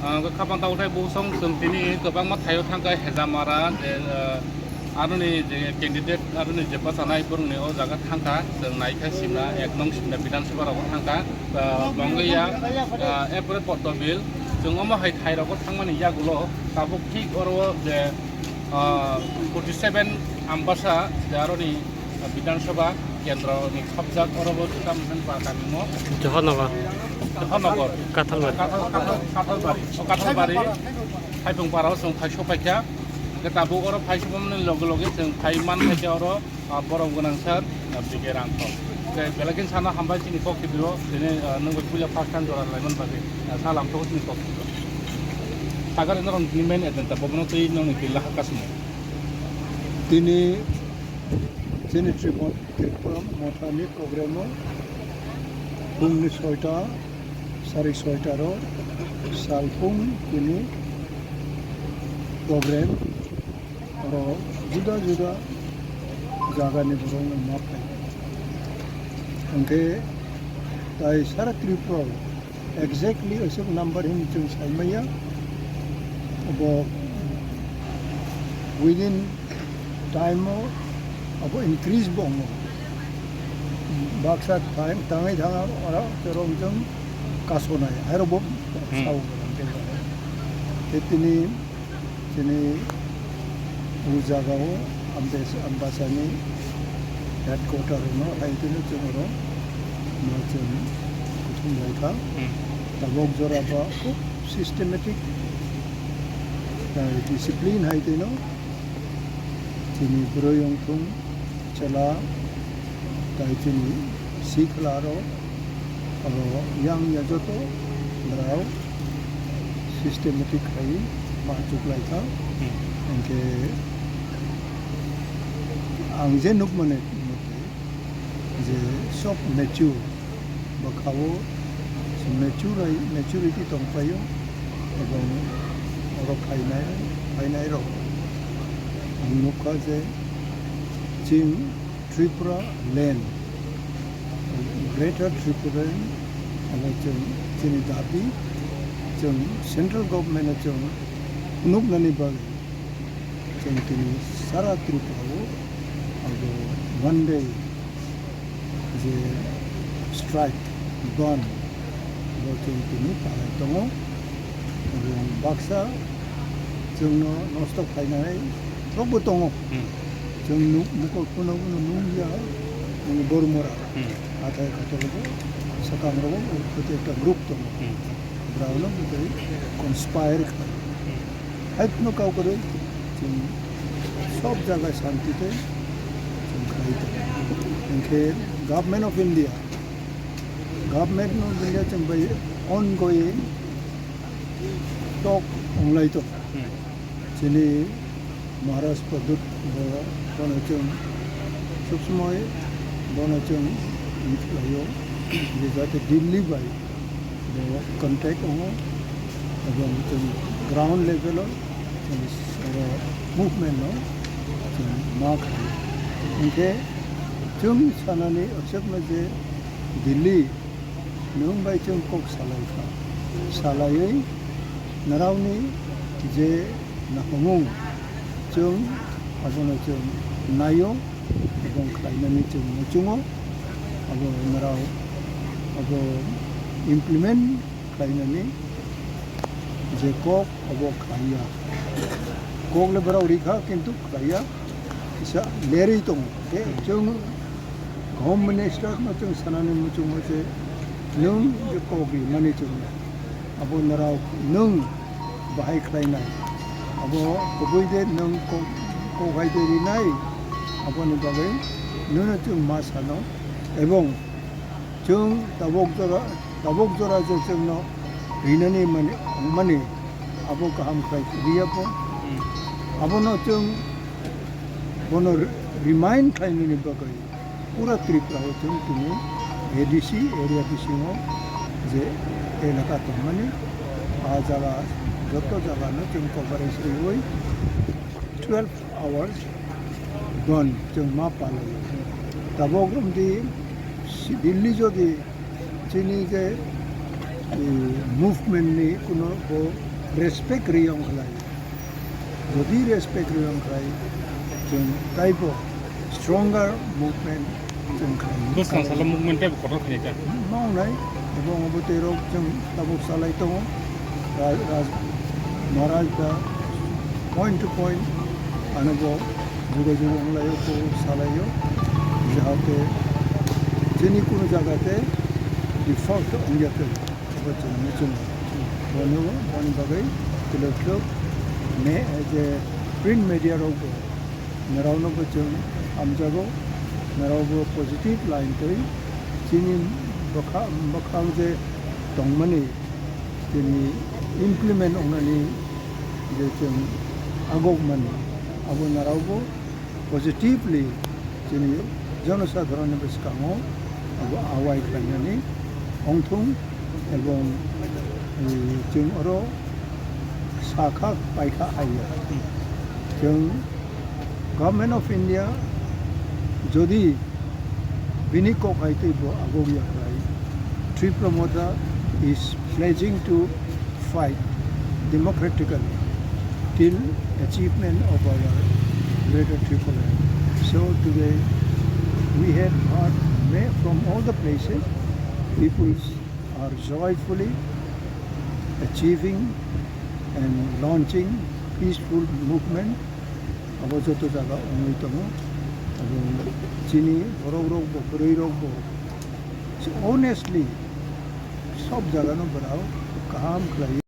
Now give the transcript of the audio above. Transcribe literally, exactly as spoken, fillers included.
Ah, khe khapang tabuk thai busong chwng tini kwbangma thaio thangkha, Hejamara, je, ah, aroni je candidate, aroni je bwchanai borokni o jaga thangkha, chwng naikha simna, ek nong simna Bidhan Sabha rogo thangkha, ah, Bongaiya, ah, April Poddobil, chwng omo hai thai rogo thangmani yagulo tabuk thik oro o je, ah, forty seven Ambasa, je aroni Bidhan Sabha kendro ni khopjak oro bo Juta Mohenpur kami mo. Johornagar. Johornagar. Kathalbari. Kathal-, Kathal-, Kathalbari. O Kathalbari. Phaipung para o chwng phai sopaikha. Hwnkhe tabuk oro phai sopamani loge loge chwng phai man phaikha oro, ah, borom gwnang sir, ah, B K Rangthor. Tei belai kheno sana hambai chini kok kibiro, tini, ah, nwng bai puila first time jora laiman bagwi, ah, salam thok chini kok kibiro. Sagar ino rong ni main agenda, bobono tei nongni twi laha kasmo. Tini Chini Tripura, Tripura Mothani program o phungni soita, sari soita ro salphung tini program oro juda juda jagani borokno ma phai. Hwnkhe tai sara Tripura o exactly aswk number hwnwi chwng sai manya. Abo within time o abo increase bo wngo. Baksa time tangwi thang oro chwrwng chwng kasonai, airo bo Hmm. sao tei tini Chini o jaga o Ambes-, Ambasani headquarter no hai tini chwng oro ma chwng kuthum lai kha. Hmm. Tabok jora ba khub systematic, tai discipline hai tino chini bwrwi wngthung. Chwla tai chini sikla rok, oro yang ya joto borok systematic khai ma chuklai kha. Hmm. Hwnkhe ang je nukmani mote je sob mature, bwkha-o mature, maturity tongpaio, ebong oro phainai, phainai rok ang nukha je chini Tripura land, Greater Tripura land, abo chwng chini dabi, chwng central government no chwng phunuknani bagwi chwng tini sara Tripura o abo one day je strike, bandh, bo chwng tini palai tongo. Ebong baksa chwngno nosto khlainai rokbo tongo. Hmm. Chwng nuk-, mukol phano phano nukya, nini bormora. Hmm. Hathai kotologo, swkangrogo, oro ekta group tongo. Hmm. Borokno bwtwi conspire khlai. Hmm. Haikno kau kwrwi chwng sob jaga shanti tei chwng khlai tongo. Hinkhe Government of India, Government of India chwng bai ongoing talk wnglai tongo. Hmm. Chini Maharaj Pradyut bo, bono chwng sob somoi bono chwng laio, je jate Delhi bai bo contact wngo, ebong chwng ground level o chwng oro movement no chwng ma khlaio. Hinkhe chwng sanani aswkno je Delhi nwng bai chwng kok salai kha, salaiwi naraoni je nahamung chwng abono chwng naio, ebong khlainani chwng muchungo, abo nrao abo implement khlainani je kok abo khlaiya. Kok le borok rikha kintu khlaiya, kisa lerwi tongo. Khe chwng Home Minister no chwng sanani muchungo je nwng je kok rimani chwng abo nrao nwng bahai khlainai. Abo kubui de nwng kok, kok hai de rinai, aboni bagwi nwngno chwng ma sano. Ebong chwng tabok jora, tabok jora je chwngno rinani mani, mani abo kaham khlai riya pho. Hmm. Abono chwng bono re-, remind khlainani bagwi pura Tripura o chwng tini A D C area bisingo je elaka tongmani, a jaga, joto jaga no chwng coverage riwi twelve hours bandh chwng ma palai. Tabok romdi si-, Delhi jodi chini je eh, movement ni kuno bo respect riyong khlai. Jodi respect riyong khlai, chwng taibo stronger movement chwng khlai. Bwskang salo movement taibo kotor khlai ta. Mawnai, ebong abo tei rok chwng tabuk salai tongo. Ra-, Raj-, Maharaj da point to point ano bo jogajog wnglaio, bo salaio, jahate chini kuno jagate default wngyatwi. Abo chwng muchungo. Bono, boni bagwi kwlwk kwlwk me-, je print media rokbo norokno bo chwng hamjago, norokbo positive line twi chini bwkha-, bwkhang je tongmani, chini implement wngnani je chwng agokmani, abo norokbo positively chini jonosadharanni bwskango abo awai khlainani wngthung, ebong, eh, chwng oro sakha paikha haiya. Chwng Government of India jodi bini kok hai tei bo agokya khlai, Tipra Motha is pledging to fight democratically till achievement of our Greater Tripura. So today we have heard ma-, from all the places, people are joyfully achieving and launching peaceful movement. Abo joto jaga wngwi tongo. Abo chini borok rok bo, kwrwi rok bo honestly sob jaga no borok kaham khlai.